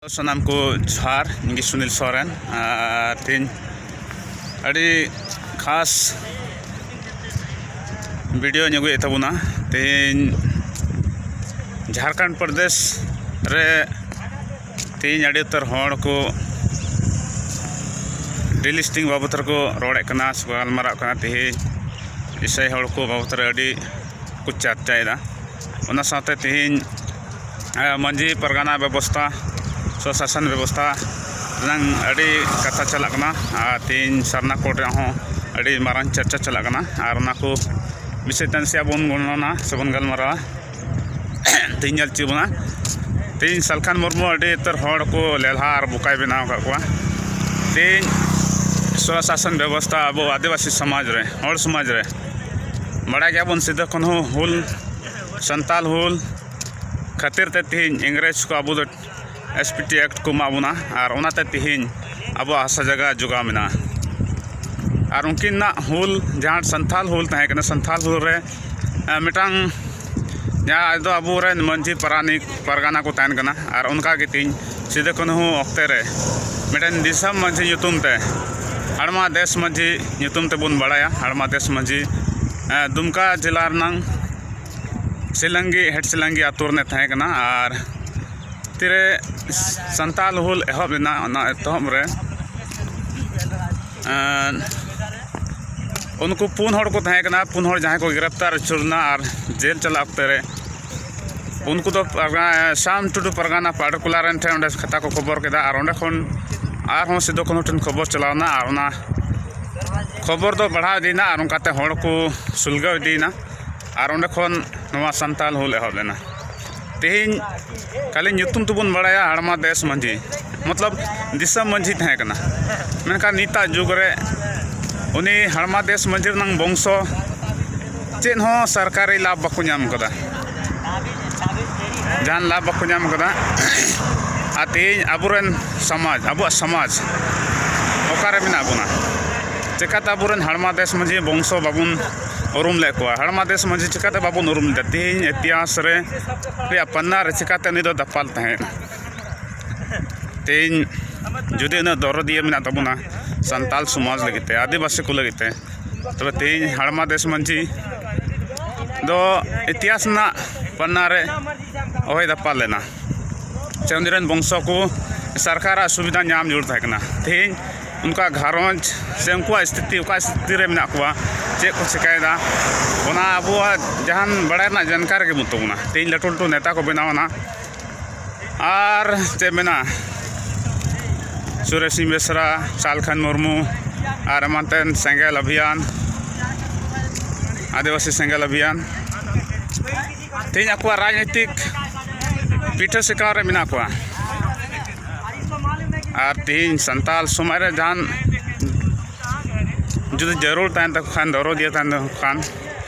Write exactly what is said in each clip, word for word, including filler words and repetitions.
ᱥᱟᱱᱟᱢ ᱠᱚ ᱡᱚᱦᱟᱨ᱾ ᱤᱧ ᱜᱮ ᱥᱩᱱᱤᱞ ᱥᱚᱨᱮᱱ᱾ ᱟᱨ ᱛᱮᱦᱮᱧ ᱟᱹᱰᱤ ᱠᱷᱟᱥ ᱵᱷᱤᱰᱤᱭᱳᱧ ᱟᱹᱜᱩᱭᱮᱫ ᱛᱟᱵᱚᱱᱟ᱾ ᱛᱮᱦᱮᱧ ᱡᱷᱟᱲᱠᱷᱚᱸᱰ ᱯᱨᱚᱫᱮᱥ ᱨᱮ ᱛᱮᱦᱮᱧ ᱟᱹᱰᱤ ᱩᱛᱟᱹᱨ ᱦᱚᱲ ᱠᱚ ᱰᱤᱞᱤᱥᱴᱤᱝ ᱵᱟᱵᱚᱫ ᱨᱮᱠᱚ ᱨᱚᱲᱮᱫ ᱠᱟᱱᱟ ᱥᱮ ᱜᱟᱞᱢᱟᱨᱟᱜ ᱠᱟᱱᱟ᱾ ᱛᱮᱦᱮᱧ ᱤᱥᱟᱹᱭ ᱦᱚᱲ ᱠᱚ ᱵᱟᱵᱚᱫ ᱨᱮ ᱟᱹᱰᱤ ᱠᱚ ᱪᱟᱨᱪᱟᱭᱮᱫᱟ᱾ ᱚᱱᱟ ᱥᱟᱶᱛᱮ ᱛᱮᱦᱮᱧ ᱢᱟᱹᱡᱷᱤ ᱯᱟᱨᱜᱟᱱᱟ ᱵᱮᱵᱚᱥᱛᱷᱟ, ᱥᱚᱥᱟᱥᱚᱱ ᱵᱮᱵᱚᱥᱛᱷᱟ ᱨᱮᱱᱟᱝ ᱟᱹᱰᱤ ᱠᱟᱛᱷᱟ ᱪᱟᱞᱟᱜ ᱠᱟᱱᱟ᱾ ᱟᱨ ᱛᱮᱦᱮᱧ ᱥᱟᱨᱱᱟ ᱠᱳᱰ ᱨᱮᱭᱟᱜ ᱦᱚᱸ ᱟᱹᱰᱤ ᱢᱟᱨᱟᱝ ᱪᱟᱨᱪᱟ ᱪᱟᱞᱟᱜ ᱠᱟᱱᱟ᱾ ᱟᱨ ᱚᱱᱟ ᱠᱚ ᱵᱤᱥᱚᱭ ᱛᱮ ᱱᱟᱥᱮᱭᱟᱜ ᱵᱚᱱ ᱜᱚᱱᱚᱱᱟ ᱥᱮ ᱵᱚᱱ ᱜᱟᱞᱢᱟᱨᱟᱣᱟ᱾ ᱛᱮᱦᱮᱧ ᱧᱮᱞ ᱦᱚᱪᱚ ᱵᱚᱱᱟ, ᱛᱮᱦᱮᱧ ᱥᱟᱞᱠᱷᱟᱱ ᱢᱩᱨᱢᱩ ᱟᱹᱰᱤ ᱩᱛᱟᱹᱨ ᱦᱚᱲ ᱠᱚ ᱞᱮᱞᱦᱟ ᱟᱨ ᱵᱚᱠᱟᱭ ᱵᱮᱱᱟᱣ ᱟᱠᱟᱫ ᱠᱚᱣᱟ᱾ ᱛᱮᱦᱮᱧ ᱥᱚᱥᱟᱥᱚᱱ ᱵᱮᱵᱚᱥᱛᱷᱟ ᱟᱵᱚ ᱟᱹᱫᱤᱵᱟᱹᱥᱤ ᱥᱚᱢᱟᱡᱽ ᱨᱮ, ᱦᱚᱲ ᱥᱚᱢᱟᱡᱽ ᱨᱮ ᱵᱟᱲᱟᱭ ᱜᱮᱭᱟᱵᱚᱱ, ᱥᱤᱫᱩ ᱠᱟᱹᱱᱦᱩ ᱦᱩᱞ, ᱥᱟᱱᱛᱟᱞ ᱦᱩᱞ ᱠᱷᱟᱹᱛᱤᱨ ᱛᱮ ᱛᱮᱦᱮᱧ ᱤᱝᱨᱮᱡᱽ ᱠᱚ ᱟᱵᱚ ᱫᱚ ᱮᱥ ᱯᱤ ᱴᱤ ᱮᱠᱴ ᱠᱚ ᱮᱢᱟ ᱵᱚᱱᱟ᱾ ᱟᱨ ᱚᱱᱟᱛᱮ ᱛᱮᱦᱮᱧ ᱟᱵᱚᱣᱟᱜ ᱦᱟᱥᱟ ᱡᱟᱭᱜᱟ ᱡᱚᱜᱟᱣ ᱢᱮᱱᱟᱜᱼᱟ᱾ ᱟᱨ ᱩᱱᱠᱤᱱᱟᱜ ᱦᱩᱞ, ᱡᱟᱦᱟᱸ ᱥᱟᱱᱛᱟᱞ ᱦᱩᱞ ᱛᱟᱦᱮᱸ ᱠᱟᱱᱟ, ᱥᱟᱱᱛᱟᱞ ᱦᱩᱞ ᱨᱮ ᱢᱤᱫᱴᱟᱝ ᱡᱟᱦᱟᱸ ᱫᱚ ᱟᱵᱚᱨᱮᱱ ᱢᱟᱹᱡᱷᱤ ᱯᱟᱨᱟᱱᱤᱠ ᱯᱟᱨᱜᱟᱱᱟ ᱠᱚ ᱛᱟᱦᱮᱱ ᱠᱟᱱᱟ᱾ ᱟᱨ ᱚᱱᱠᱟ ᱜᱮ ᱛᱮᱦᱮᱧ ᱥᱤᱫᱩ ᱠᱟᱹᱱᱦᱩ ᱚᱠᱛᱮ ᱨᱮ ᱢᱤᱫᱴᱮᱱ ᱫᱤᱥᱚᱢ ᱢᱟᱹᱡᱷᱤ ᱧᱩᱛᱩᱢ ᱛᱮ, ᱦᱟᱲᱢᱟ ᱫᱮᱥ ᱢᱟᱹᱡᱷᱤ ᱧᱩᱛᱩᱢ ᱛᱮᱵᱚᱱ ᱵᱟᱲᱟᱭᱟ, ᱦᱟᱲᱢᱟ ᱫᱮᱥ ᱢᱟᱹᱡᱷᱤ ᱫᱩᱢᱠᱟ ᱡᱮᱞᱟ ᱨᱮᱱᱟᱝ ᱥᱤᱞᱟᱝᱜᱤ, ᱦᱮᱰ ᱥᱤᱞᱟᱝᱜᱤ ᱟᱹᱛᱩ ᱨᱮ ᱛᱟᱦᱮᱸ ᱠᱟᱱᱟ᱾ ᱟᱨ ᱛᱤᱨᱮ ᱥᱟᱱᱛᱟᱞ ᱦᱩᱞ ᱮᱦᱚᱵ ᱞᱮᱱᱟ, ᱚᱱᱟ ᱮᱛᱚᱦᱚᱵ ᱨᱮ ᱩᱱᱠᱩ ᱯᱩᱱ ᱦᱚᱲ ᱠᱚ ᱛᱟᱦᱮᱸ ᱠᱟᱱᱟ᱾ ᱯᱩᱱ ᱦᱚᱲ ᱡᱟᱦᱟᱸᱭ ᱠᱚ ᱜᱨᱮᱯᱛᱟᱨ ᱦᱚᱪᱚ ᱞᱮᱱᱟ ᱟᱨ ᱡᱮᱞ ᱪᱟᱞᱟᱜ ᱚᱠᱛᱮ ᱨᱮ ᱩᱱᱠᱩ ᱫᱚ ᱥᱟᱢ ᱴᱩᱰᱩ ᱯᱟᱨᱜᱟᱱᱟ ᱯᱟᱰᱠᱩᱞᱟ ᱨᱮᱱ ᱴᱷᱮᱱ ᱚᱸᱰᱮ ᱠᱷᱟᱛᱟ ᱠᱚ ᱠᱷᱚᱵᱚᱨ ᱠᱮᱫᱟ᱾ ᱟᱨ ᱚᱸᱰᱮ ᱠᱷᱚᱱ ᱟᱨᱦᱚᱸ ᱥᱤᱫᱩ ᱠᱟᱹᱱᱦᱩ ᱴᱷᱮᱱ ᱠᱷᱚᱵᱚᱨ ᱪᱟᱞᱟᱣ ᱮᱱᱟ᱾ ᱟᱨ ᱚᱱᱟ ᱠᱷᱚᱵᱚᱨ ᱫᱚ ᱵᱟᱲᱦᱟᱣ ᱤᱫᱤᱭᱮᱱᱟ᱾ ᱟᱨ ᱚᱱᱠᱟᱛᱮ ᱦᱚᱲ ᱠᱚ ᱥᱩᱞᱜᱟᱹᱣ ᱤᱫᱤᱭᱮᱱᱟ᱾ ᱟᱨ ᱚᱸᱰᱮ ᱠᱷᱚᱱ ᱱᱚᱣᱟ ᱥᱟᱱᱛᱟᱞ ᱦᱩᱞ ᱮᱦᱚᱵ ᱞᱮᱱᱟ᱾ ᱛᱮᱦᱮᱧ ᱠᱷᱟᱹᱞᱤ ᱧᱩᱛᱩᱢ ᱛᱮᱵᱚᱱ ᱵᱟᱲᱟᱭᱟ ᱦᱟᱲᱢᱟ ᱫᱮᱥ ᱢᱟᱹᱡᱷᱤ, ᱢᱚᱛᱞᱚᱵ ᱫᱤᱥᱚᱢ ᱢᱟᱹᱡᱷᱤ ᱛᱟᱦᱮᱸ ᱠᱟᱱᱟ᱾ ᱢᱮᱱᱠᱷᱟᱱ ᱱᱤᱛᱟᱜ ᱡᱩᱜᱽ ᱨᱮ ᱩᱱᱤ ᱦᱟᱲᱢᱟ ᱫᱮᱥ ᱢᱟᱹᱡᱷᱤ ᱨᱮᱱᱟᱝ ᱵᱚᱝᱥᱚ ᱪᱮᱫ ᱦᱚᱸ ᱥᱚᱨᱠᱟᱨᱤ ᱞᱟᱵᱷ ᱵᱟᱠᱚ ᱧᱟᱢ ᱠᱟᱫᱟ, ᱡᱟᱦᱟᱱ ᱞᱟᱵᱷ ᱵᱟᱠᱚ ᱧᱟᱢ ᱠᱟᱫᱟ᱾ ᱟᱨ ᱛᱮᱦᱮᱧ ᱟᱵᱚᱨᱮᱱ ᱥᱚᱢᱟᱡᱽ, ᱟᱵᱚᱣᱟᱜ ᱥᱚᱢᱟᱡᱽ ᱚᱠᱟᱨᱮ ᱢᱮᱱᱟᱜ ᱵᱚᱱᱟ? ᱪᱮᱠᱟᱛᱮ ᱟᱵᱚᱨᱮᱱ ᱦᱟᱲᱢᱟ ᱫᱮᱥ ᱢᱟᱹᱡᱷᱤ ᱵᱚᱝᱥᱚ ᱵᱟᱵᱚᱱ ᱩᱨᱩᱢ ᱞᱮᱫ ᱠᱚᱣᱟ? ᱦᱟᱲᱢᱟ ᱫᱮᱥ ᱢᱟᱹᱡᱷᱤ ᱪᱮᱠᱟᱛᱮ ᱵᱟᱵᱚᱱ ᱩᱨᱩᱢ ᱞᱮᱫᱟ? ᱛᱮᱦᱮᱧ ᱤᱛᱤᱦᱟᱥ ᱨᱮ ᱨᱮᱭᱟᱜ ᱯᱟᱱᱱᱟ ᱨᱮ ᱪᱮᱠᱟᱛᱮ ᱩᱱᱤ ᱫᱚ ᱫᱟᱯᱟᱞ ᱛᱟᱦᱮᱸᱭᱮᱱᱟ? ᱛᱮᱦᱮᱧ ᱡᱩᱫᱤ ᱩᱱᱟᱹᱜ ᱫᱚᱨᱚᱫᱤᱭᱟᱹ ᱢᱮᱱᱟᱜ ᱛᱟᱵᱚᱱᱟ ᱥᱟᱱᱛᱟᱞ ᱥᱚᱢᱟᱡᱽ ᱞᱟᱹᱜᱤᱫ ᱛᱮ, ᱟᱹᱫᱤᱵᱟᱹᱥᱤ ᱠᱚ ᱞᱟᱹᱜᱤᱫ ᱛᱮ, ᱛᱚᱵᱮ ᱛᱮᱦᱮᱧ ᱦᱟᱲᱢᱟ ᱫᱮᱥ ᱢᱟᱹᱡᱷᱤ ᱫᱚ ᱤᱛᱤᱦᱟᱥ ᱨᱮᱱᱟᱜ ᱯᱟᱱᱱᱟ ᱨᱮ ᱚᱦᱚᱭ ᱫᱟᱯᱟᱞ ᱞᱮᱱᱟ᱾ ᱥᱮ ᱩᱱᱤ ᱨᱮᱱ ᱵᱚᱝᱥᱚ ᱠᱚ ᱥᱚᱨᱠᱟᱨᱟᱜ ᱥᱩᱵᱤᱫᱷᱟ ᱧᱟᱢ ᱡᱟᱹᱨᱩᱲ ᱛᱟᱦᱮᱸ ᱠᱟᱱᱟ᱾ ᱛᱮᱦᱮᱧ ᱩᱱᱠᱩᱣᱟᱜ ᱜᱷᱟᱨᱚᱸᱡᱽ ᱥᱮ ᱩᱱᱠᱩᱣᱟᱜ ᱥᱛᱷᱤᱛᱤ, ᱚᱠᱟ ᱥᱛᱷᱤᱛᱤ ᱨᱮ ᱢᱮᱱᱟᱜ ᱠᱚᱣᱟ, ᱪᱮᱫ ᱠᱚ ᱪᱮᱠᱟᱭᱮᱫᱟ, ᱚᱱᱟ ᱟᱵᱚᱣᱟᱜ ᱡᱟᱦᱟᱱ ᱵᱟᱲᱟᱭ ᱨᱮᱱᱟᱜ ᱡᱟᱱᱠᱟᱨ ᱜᱮ ᱵᱟᱹᱱᱩᱜ ᱛᱟᱵᱚᱱᱟ᱾ ᱛᱮᱦᱮᱧ ᱞᱟᱹᱴᱩ ᱞᱟᱹᱴᱩ ᱱᱮᱛᱟ ᱠᱚ ᱵᱮᱱᱟᱣ ᱮᱱᱟ, ᱟᱨ ᱪᱮᱫ ᱢᱮᱱᱟ, ᱥᱩᱨᱮᱥ ᱥᱤᱝ ᱵᱮᱥᱨᱟ, ᱥᱟᱞᱠᱷᱟᱱ ᱢᱩᱨᱢᱩ, ᱟᱨ ᱮᱢᱟᱱ ᱛᱮᱱ ᱥᱮᱸᱜᱮᱞ ᱚᱵᱷᱤᱭᱟᱱ, ᱟᱹᱫᱤᱵᱟᱹᱥᱤ ᱥᱮᱸᱜᱮᱞ ᱚᱵᱷᱤᱭᱟᱱ, ᱛᱮᱦᱮᱧ ᱟᱠᱚᱣᱟᱜ ᱨᱟᱡᱽᱱᱤᱛᱤᱠ ᱯᱤᱴᱷᱟᱹ ᱥᱮᱠᱟᱣ ᱨᱮ ᱢᱮᱱᱟᱜ ᱠᱚᱣᱟ᱾ ᱟᱨ ᱛᱮᱦᱮᱧ ᱥᱟᱱᱛᱟᱞ ᱥᱚᱢᱟᱡᱽ ᱨᱮ ᱡᱟᱦᱟᱱ ᱡᱩᱫᱤ ᱡᱟᱹᱨᱩᱲ ᱛᱟᱦᱮᱱ ᱛᱟᱠᱚ ᱠᱷᱟᱱ, ᱫᱚᱨᱚᱫᱤᱭᱟᱹ ᱛᱟᱦᱮᱱ ᱛᱟᱠᱚ ᱠᱷᱟᱱ,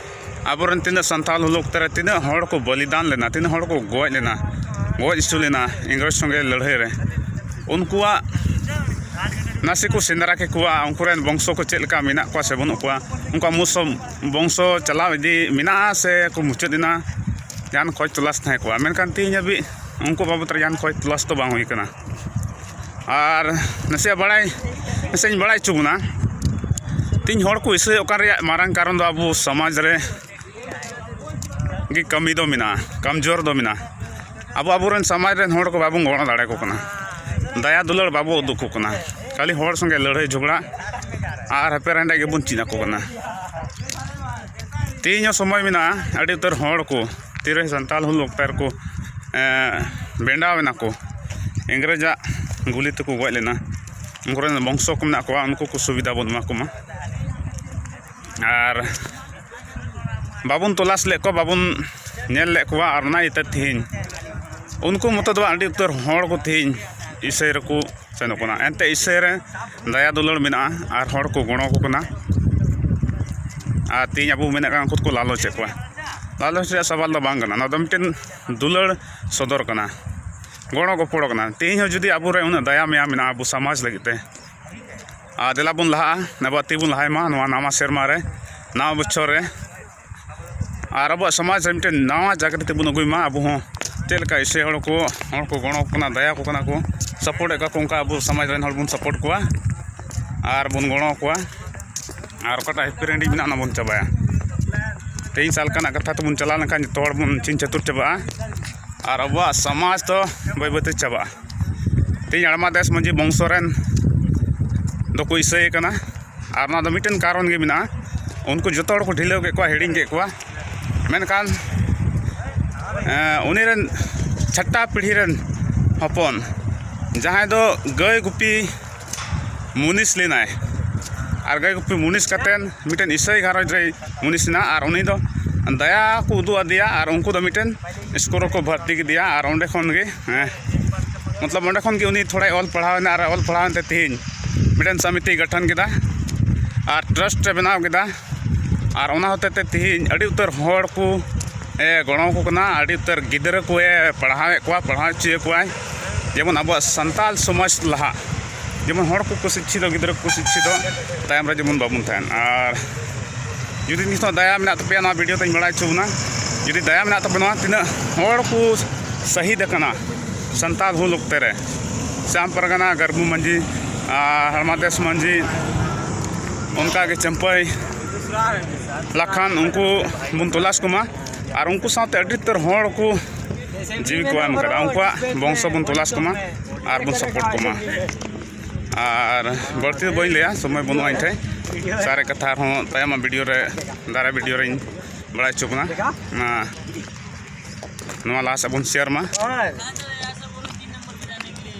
ᱟᱵᱚᱨᱮᱱ ᱛᱤᱱᱟᱹᱜ ᱥᱟᱱᱛᱟᱞ ᱦᱩᱞ ᱚᱠᱛᱮ ᱨᱮ ᱛᱤᱱᱟᱹᱜ ᱦᱚᱲ ᱠᱚ ᱵᱚᱞᱤᱫᱟᱱ ᱞᱮᱱᱟ, ᱛᱤᱱᱟᱹᱜ ᱦᱚᱲ ᱠᱚ ᱜᱚᱡ ᱞᱮᱱᱟ, ᱜᱚᱡ ᱦᱚᱪᱚ ᱞᱮᱱᱟ ᱤᱝᱨᱮᱡᱽ ᱥᱚᱸᱜᱮ ᱞᱟᱹᱲᱦᱟᱹᱭ ᱨᱮ, ᱩᱱᱠᱩᱣᱟᱜ ᱱᱟᱥᱮ ᱠᱚ ᱥᱮᱸᱫᱽᱨᱟ ᱠᱮᱠᱚᱣᱟ, ᱩᱱᱠᱩ ᱨᱮᱱ ᱵᱚᱝᱥᱚ ᱠᱚ ᱪᱮᱫ ᱞᱮᱠᱟ ᱢᱮᱱᱟᱜ ᱠᱚᱣᱟ ᱥᱮ ᱵᱟᱹᱱᱩᱜ ᱠᱚᱣᱟ, ᱩᱱᱠᱩᱣᱟᱜ ᱢᱩᱥᱚ ᱵᱚᱝᱥᱚ ᱪᱟᱞᱟᱣ ᱤᱫᱤ ᱢᱮᱱᱟᱜᱼᱟ ᱥᱮ ᱠᱚ ᱢᱩᱪᱟᱹᱫ ᱮᱱᱟ, ᱡᱟᱦᱟᱱ ᱠᱷᱚᱡᱽ ᱛᱚᱞᱟᱥ ᱛᱟᱦᱮᱸ ᱠᱚᱜᱼᱟ᱾ ᱢᱮᱱᱠᱷᱟᱱ ᱛᱮᱦᱮᱧ ᱦᱟᱹᱵᱤᱡ ᱩᱱᱠᱩ ᱵᱟᱵᱚᱫ ᱨᱮ ᱡᱟᱦᱟᱱ ᱠᱷᱚᱡᱽ ᱛᱚᱞᱟᱥ ᱫᱚ ᱵᱟᱝ ᱦᱩᱭ ᱠᱟᱱᱟ᱾ ᱟᱨ ᱱᱟᱥᱮᱭᱟᱜ ᱵᱟᱲᱟᱭ, ᱱᱟᱥᱮᱧ ᱵᱟᱲᱟᱭ ᱦᱚᱪᱚ ᱵᱚᱱᱟ, ᱛᱮᱦᱮᱧ ᱦᱚᱲ ᱠᱚ ᱤᱥᱟᱹᱭᱚᱜ ᱠᱟᱱ ᱨᱮᱭᱟᱜ ᱢᱟᱨᱟᱝ ᱠᱟᱨᱚᱱ ᱫᱚ ᱟᱵᱚ ᱥᱚᱢᱟᱡᱽ ᱨᱮ ᱜᱮ ᱠᱟᱹᱢᱤ ᱫᱚ ᱢᱮᱱᱟᱜᱼᱟ, ᱠᱟᱢᱡᱳᱨ ᱫᱚ ᱢᱮᱱᱟᱜᱼᱟ᱾ ᱟᱵᱚ ᱟᱵᱚᱨᱮᱱ ᱥᱚᱢᱟᱡᱽ ᱨᱮᱱ ᱦᱚᱲ ᱠᱚ ᱵᱟᱵᱚᱱ ᱜᱚᱲᱚ ᱫᱟᱲᱮᱭᱟᱠᱚ ᱠᱟᱱᱟ, ᱫᱟᱭᱟ ᱫᱩᱞᱟᱹᱲ ᱵᱟᱵᱚ ᱩᱫᱩᱜ ᱟᱠᱚ ᱠᱟᱱᱟ, ᱠᱷᱟᱹᱞᱤ ᱦᱚᱲ ᱥᱚᱸᱜᱮ ᱞᱟᱹᱲᱦᱟᱹᱭ ᱡᱷᱚᱜᱽᱲᱟ ᱟᱨ ᱦᱟᱯᱮ ᱨᱮᱸᱰᱮᱡ ᱜᱮᱵᱚᱱ ᱪᱮᱫ ᱟᱠᱚ ᱠᱟᱱᱟ᱾ ᱛᱮᱦᱮᱧ ᱦᱚᱸ ᱥᱚᱢᱚᱭ ᱢᱮᱱᱟᱜᱼᱟ, ᱟᱹᱰᱤ ᱩᱛᱟᱹᱨ ᱦᱚᱲ ᱠᱚ ᱛᱤᱨᱮ ᱥᱟᱱᱛᱟᱞ ᱦᱩᱞ ᱚᱠᱛᱮ ᱨᱮᱠᱚ, ᱮᱸ, ᱵᱮᱸᱰᱟᱣ ᱮᱱᱟ ᱠᱚ, ᱤᱝᱨᱮᱡᱟᱜ ᱜᱩᱞᱤ ᱛᱮᱠᱚ ᱜᱚᱡ ᱞᱮᱱᱟ, ᱩᱱᱠᱩ ᱨᱮᱱ ᱵᱚᱝᱥᱚ ᱠᱚ ᱢᱮᱱᱟᱜ ᱠᱚᱣᱟ, ᱩᱱᱠᱩ ᱠᱚ ᱥᱩᱵᱤᱫᱷᱟ ᱵᱚᱱ ᱮᱢᱟ ᱠᱚᱢᱟ᱾ ᱟᱨ ᱵᱟᱵᱚᱱ ᱛᱚᱞᱟᱥ ᱞᱮᱫ ᱠᱚᱣᱟ, ᱵᱟᱵᱚᱱ ᱧᱮᱞ ᱞᱮᱫ ᱠᱚᱣᱟ, ᱟᱨ ᱚᱱᱟ ᱤᱭᱟᱹᱛᱮ ᱛᱮᱦᱮᱧ ᱩᱱᱠᱩ ᱢᱚᱛᱚ ᱫᱚ ᱵᱟᱝ, ᱟᱹᱰᱤ ᱩᱛᱟᱹᱨ ᱦᱚᱲ ᱠᱚ ᱛᱮᱦᱮᱧ ᱤᱥᱟᱹᱭ ᱨᱮᱠᱚ ᱥᱮᱱᱚᱜ ᱠᱟᱱᱟ᱾ ᱮᱱᱛᱮ ᱤᱥᱟᱹᱭ ᱨᱮ ᱫᱟᱭᱟ ᱫᱩᱞᱟᱹᱲ ᱢᱮᱱᱟᱜᱼᱟ ᱟᱨ ᱦᱚᱲ ᱠᱚ ᱜᱚᱲᱚ ᱟᱠᱚ ᱠᱟᱱᱟ᱾ ᱟᱨ ᱛᱮᱦᱮᱧ ᱟᱵᱚ ᱢᱮᱱᱮᱫ ᱠᱟᱱ ᱩᱱᱠᱩ ᱫᱚᱠᱚ ᱞᱟᱞᱚᱪᱮᱫ ᱠᱚᱣᱟ᱾ ᱞᱟᱞᱚᱪ ᱨᱮᱭᱟᱜ ᱥᱟᱵᱟᱞ ᱫᱚ ᱵᱟᱝ ᱠᱟᱱᱟ, ᱱᱚᱣᱟ ᱫᱚ ᱢᱤᱫᱴᱮᱱ ᱫᱩᱞᱟᱹᱲ ᱥᱚᱫᱚᱨ ᱠᱟᱱᱟ, ᱜᱚᱲᱚ ᱜᱚᱯᱚᱲᱚ ᱠᱟᱱᱟ᱾ ᱛᱮᱦᱮᱧ ᱦᱚᱸ ᱡᱩᱫᱤ ᱟᱵᱚᱨᱮ ᱩᱱᱟᱹᱜ ᱫᱟᱭᱟ ᱢᱟᱭᱟ ᱢᱮᱱᱟᱜᱼᱟ ᱟᱵᱚ ᱥᱚᱢᱟᱡᱽ ᱞᱟᱹᱜᱤᱫ ᱛᱮ, ᱟᱨ ᱫᱮᱞᱟ ᱵᱚᱱ ᱞᱟᱦᱟᱜᱼᱟ, ᱟᱵᱚᱣᱟᱜ ᱛᱤ ᱵᱚᱱ ᱞᱟᱦᱟᱭ ᱢᱟ ᱱᱚᱣᱟ ᱱᱟᱣᱟ ᱥᱮᱨᱢᱟ ᱨᱮ, ᱱᱟᱣᱟ ᱵᱚᱪᱷᱚᱨ ᱨᱮ, ᱟᱨ ᱟᱵᱚᱣᱟᱜ ᱥᱚᱢᱟᱡᱽ ᱨᱮ ᱢᱤᱫᱴᱮᱱ ᱱᱟᱣᱟ ᱡᱟᱜᱽᱨᱤᱛᱤ ᱵᱚᱱ ᱟᱹᱜᱩᱭ ᱢᱟ᱾ ᱟᱵᱚ ᱦᱚᱸ ᱪᱮᱫ ᱞᱮᱠᱟ ᱤᱥᱟᱹᱭ ᱦᱚᱲ ᱠᱚ, ᱦᱚᱲ ᱠᱚ ᱜᱚᱲᱚ ᱟᱠᱚ ᱠᱟᱱᱟ, ᱫᱟᱭᱟ ᱟᱠᱚ ᱠᱟᱱᱟ ᱠᱚ, ᱥᱟᱯᱳᱨᱴ ᱮᱫ ᱠᱚᱣᱟ ᱠᱚ, ᱚᱱᱠᱟ ᱟᱵᱚ ᱥᱚᱢᱟᱡᱽ ᱨᱮᱱ ᱦᱚᱲ ᱵᱚᱱ ᱥᱟᱯᱳᱨᱴ ᱠᱚᱣᱟ ᱟᱨ ᱵᱚᱱ ᱜᱚᱲᱚ ᱟᱠᱚᱣᱟ᱾ ᱟᱨ ᱚᱠᱟᱴᱟᱜ ᱦᱤᱯᱤᱨᱟᱹᱱᱰᱤ ᱢᱮᱱᱟᱜᱼᱟ, ᱚᱱᱟ ᱵᱚᱱ ᱪᱟᱵᱟᱭᱟ᱾ ᱛᱮᱦᱮᱧ ᱥᱟᱞ ᱠᱟᱱᱟᱜ ᱠᱟᱛᱷᱟ ᱛᱮᱵᱚᱱ ᱪᱟᱞᱟᱣ ᱞᱮᱱᱠᱷᱟᱱ ᱡᱚᱛᱚ ᱦᱚᱲ ᱵᱚᱱ ᱪᱷᱤᱝ ᱪᱷᱟᱹᱛᱩᱨ ᱪᱟᱵᱟᱜᱼᱟ ᱟᱨ ᱟᱵᱚᱣᱟᱜ ᱥᱚᱢᱟᱡᱽ ᱫᱚ ᱵᱟᱹᱭ ᱵᱟᱹᱭᱛᱮ ᱪᱟᱵᱟᱜᱼᱟ᱾ ᱛᱮᱦᱮᱧ ᱦᱟᱲᱢᱟ ᱫᱮᱥ ᱢᱟᱹᱡᱷᱤ ᱵᱚᱝᱥᱚ ᱨᱮᱱ ᱫᱚᱠᱚ ᱤᱥᱟᱹᱭ ᱠᱟᱱᱟ᱾ ᱟᱨ ᱚᱱᱟ ᱫᱚ ᱢᱤᱫᱴᱮᱱ ᱠᱟᱨᱚᱱ ᱜᱮ ᱢᱮᱱᱟᱜᱼᱟ, ᱩᱱᱠᱩ ᱡᱚᱛᱚ ᱦᱚᱲ ᱠᱚ ᱰᱷᱤᱞᱟᱹᱣ ᱠᱮᱫ ᱠᱚᱣᱟ, ᱦᱤᱲᱤᱧ ᱠᱮᱫ ᱠᱚᱣᱟ᱾ ᱢᱮᱱᱠᱷᱟᱱ ᱮᱸ, ᱩᱱᱤ ᱨᱮᱱ ᱪᱷᱟᱴᱴᱟ ᱯᱤᱲᱦᱤ ᱨᱮᱱ ᱦᱚᱯᱚᱱ, ᱡᱟᱦᱟᱸᱭ ᱫᱚ ᱜᱟᱹᱭ ᱜᱩᱯᱤ ᱢᱩᱱᱤᱥ ᱞᱮᱱᱟᱭ, ᱟᱨ ᱜᱟᱹᱭ ᱜᱩᱯᱤ ᱢᱩᱱᱤᱥ ᱠᱟᱛᱮᱫ ᱢᱤᱫᱴᱮᱱ ᱤᱥᱟᱹᱭ ᱜᱷᱟᱨᱚᱸᱡᱽ ᱨᱮᱭ ᱢᱩᱱᱤᱥ ᱮᱱᱟ, ᱟᱨ ᱩᱱᱤ ᱫᱚ ᱫᱟᱭᱟ ᱠᱚ ᱩᱫᱩᱜ ᱟᱫᱮᱭᱟ, ᱟᱨ ᱩᱱᱠᱩ ᱫᱚ ᱢᱤᱫᱴᱮᱱ ᱥᱠᱩᱞ ᱨᱮᱠᱚ ᱵᱷᱚᱨᱛᱤ ᱠᱮᱫᱮᱭᱟ, ᱟᱨ ᱚᱸᱰᱮ ᱠᱷᱚᱱ ᱜᱮ, ᱦᱮᱸ, ᱢᱚᱛᱞᱚᱵ ᱚᱸᱰᱮ ᱠᱷᱚᱱ ᱜᱮ ᱩᱱᱤ ᱛᱷᱚᱲᱟᱭ ᱚᱞ ᱯᱟᱲᱦᱟᱣ ᱮᱱᱟ, ᱟᱨ ᱚᱞ ᱯᱟᱲᱦᱟᱣ ᱮᱱᱛᱮ ᱛᱮᱦᱮᱧ ᱢᱤᱫᱴᱮᱱ ᱥᱚᱢᱤᱛᱤᱭ ᱜᱚᱴᱷᱚᱱ ᱠᱮᱫᱟ ᱟᱨ ᱴᱨᱟᱥᱴ ᱮ ᱵᱮᱱᱟᱣ ᱠᱮᱫᱟ᱾ ᱟᱨ ᱚᱱᱟ ᱦᱚᱛᱮ ᱛᱮ ᱛᱮᱦᱮᱧ ᱟᱹᱰᱤ ᱩᱛᱟᱹᱨ ᱦᱚᱲ ᱠᱚ ᱮ ᱜᱚᱲᱚ ᱟᱠᱚ ᱠᱟᱱᱟ, ᱟᱹᱰᱤ ᱩᱛᱟᱹᱨ ᱜᱤᱫᱽᱨᱟᱹ ᱠᱚ ᱮ ᱯᱟᱲᱦᱟᱣᱮᱫ ᱠᱚᱣᱟ, ᱯᱟᱲᱦᱟᱣ ᱦᱚᱪᱚᱭᱮᱫ ᱠᱚᱣᱟᱭ᱾ ᱡᱮᱢᱚᱱ ᱟᱵᱚᱣᱟᱜ ᱥᱟᱱᱛᱟᱞ ᱥᱚᱢᱟᱡᱽ ᱞᱟᱦᱟᱜ, ᱡᱮᱢᱚᱱ ᱦᱚᱲ ᱠᱚᱠᱚ ᱥᱤᱠᱠᱷᱤᱛᱚ, ᱜᱤᱫᱽᱨᱟᱹ ᱠᱚᱠᱚ ᱥᱤᱠᱠᱷᱤᱛᱚ, ᱛᱟᱭᱚᱢ ᱨᱮ ᱡᱮᱢᱚᱱ ᱵᱟᱵᱚᱱ ᱛᱟᱦᱮᱱ᱾ ᱟᱨ ᱡᱩᱫᱤ ᱱᱤᱛᱚᱜ ᱫᱟᱭᱟ ᱢᱮᱱᱟᱜ ᱛᱟᱯᱮᱭᱟ, ᱱᱚᱣᱟ ᱵᱷᱤᱰᱤᱭᱳ ᱛᱮᱧ ᱵᱟᱲᱟᱭ ᱦᱚᱪᱚ ᱵᱚᱱᱟ, ᱡᱩᱫᱤ ᱫᱟᱭᱟ ᱢᱮᱱᱟᱜ ᱛᱟᱯᱮ, ᱱᱚᱣᱟ ᱛᱤᱱᱟᱹᱜ ᱦᱚᱲ ᱠᱚ ᱥᱟᱹᱦᱤᱫ ᱟᱠᱟᱱᱟ ᱥᱟᱱᱛᱟᱞ ᱦᱩᱞ ᱚᱠᱛᱮ ᱨᱮ, ᱥᱟᱢ ᱯᱟᱨᱜᱟᱱᱟ, ᱜᱟᱨᱵᱩ ᱢᱟᱹᱡᱷᱤ, ᱟᱨ ᱦᱟᱲᱢᱟᱫᱮᱥ ᱢᱟᱹᱡᱷᱤ, ᱚᱱᱠᱟᱜᱮ ᱪᱟᱹᱢᱯᱟᱹᱭ, ᱞᱟᱠᱷᱟᱱ, ᱩᱱᱠᱩ ᱵᱚᱱ ᱛᱚᱞᱟᱥ ᱠᱚᱢᱟ᱾ ᱟᱨ ᱩᱱᱠᱩ ᱥᱟᱶᱛᱮ ᱟᱹᱰᱤ ᱩᱛᱟᱹᱨ ᱦᱚᱲ ᱠᱚ ᱡᱤᱣᱤ ᱠᱚ ᱮᱢ ᱠᱟᱫᱟ, ᱩᱱᱠᱩᱣᱟᱜ ᱵᱚᱝᱥᱚ ᱵᱚᱱ ᱛᱚᱞᱟᱥ ᱠᱚᱢᱟ ᱟᱨ ᱵᱚᱱ ᱥᱟᱯᱳᱨᱴ ᱠᱚᱢᱟ᱾ ᱟᱨ ᱵᱟᱹᱲᱛᱤ ᱫᱚ ᱵᱟᱹᱧ ᱞᱟᱹᱭᱟ, ᱥᱚᱢᱚᱭ ᱵᱟᱹᱱᱩᱜᱼᱟ ᱤᱧ ᱴᱷᱮᱱ᱾ ᱥᱟᱨᱮ ᱠᱟᱛᱷᱟ ᱟᱨᱦᱚᱸ ᱛᱟᱭᱚᱢᱟᱜ ᱵᱷᱤᱰᱤᱭᱳ ᱨᱮ, ᱫᱟᱨᱟᱭ ᱵᱷᱤᱰᱤᱭᱳ ᱨᱮᱧ ᱵᱟᱲᱟᱭ ᱦᱚᱪᱚ ᱵᱚᱱᱟ᱾ ᱢᱟ, ᱱᱚᱣᱟ ᱞᱟᱦᱟ ᱥᱮᱫ ᱵᱚᱱ ᱥᱮᱭᱟᱨ ᱢᱟ᱾